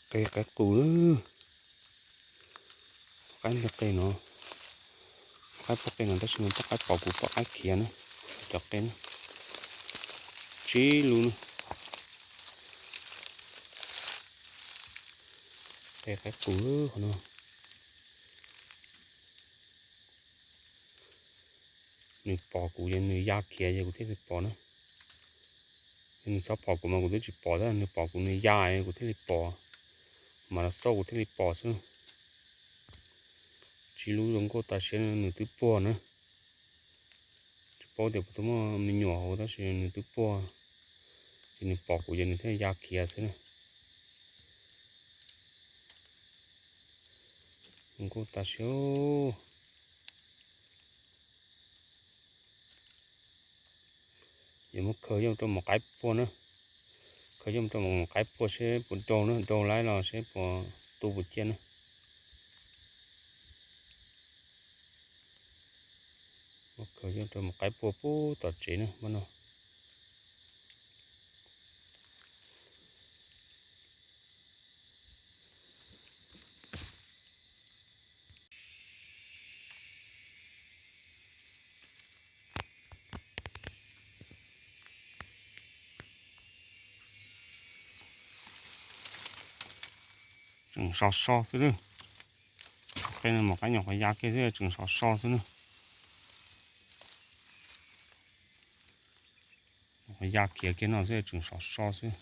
Qe qaib qus, qaib npeg qe no, qaib poj qe no tab sis no poj qaib pom kuv poj qaib khiav na, cov qe na, tsib lub na. Qe qaib qus qhov no. Nws pom kuv ces nws ya khiav ces kuv thiaj li pom na. Nws txhob pom kuv mas kuv twb tsis pom thiab, nws pom kuv nws ya kuv thiaj li pom. Mas los xauj kuv thiaj li pom xwb. Tsib lub zoo nkauj tas siab, nws twb puag na. Tsis paub tias puas tau muaj me nyuam hauv tab sis nws twb puag. Ces nws pom kuv ces nws thiaj ya khiav xwb na. Zoo nkauj tas siab. Yuav muab khaws coj rau mus qaib puag na. Khaws coj rau mus qaib puag seb puas daug na, daug laib los seb puas tu puas ciaj na. Muab khaws coj rau mus qaib puag pub tom tsev na, muab no. Tseem sov so xwb lawm. Qe no mus qaib nyuam qhuav ya kiag xwb tseem sov so xwb na. Qhuav ya khiav kiag no xwb tseem sov so xwb.